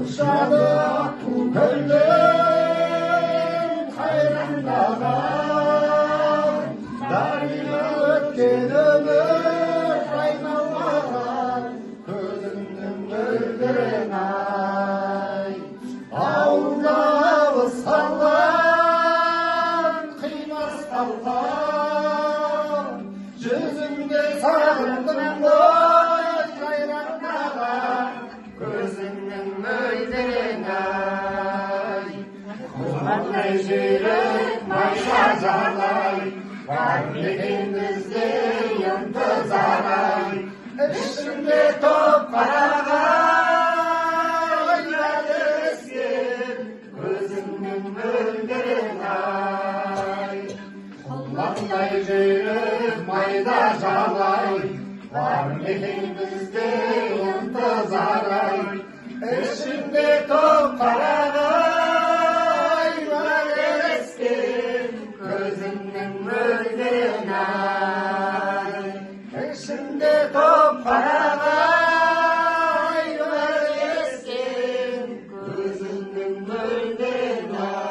Ұшады аққу көлден қайраңдаған, дария өткен өмір айналмаған, көзіңнің мөлдірін ай. Ауылда алыс қалған, қимас қалған, жүзіңде сағындым ғой жайраңдаған, көзіңнің мөлдірін ай. Құландай жүйрік майда жалай, бар ма бізде ынтызар ай, ішінде топ қарағай әлі өскен, көзіңнің мөлдірін ай. Құландай жүйрік майда жалай, бар ма екен бізде ынтызар ай, ішінде топ қарағай әлі өскен, көзіңнің мөлдірін ай. Ішінде топ қарағай әлі өскен, көзіңнің мөлдірін ай.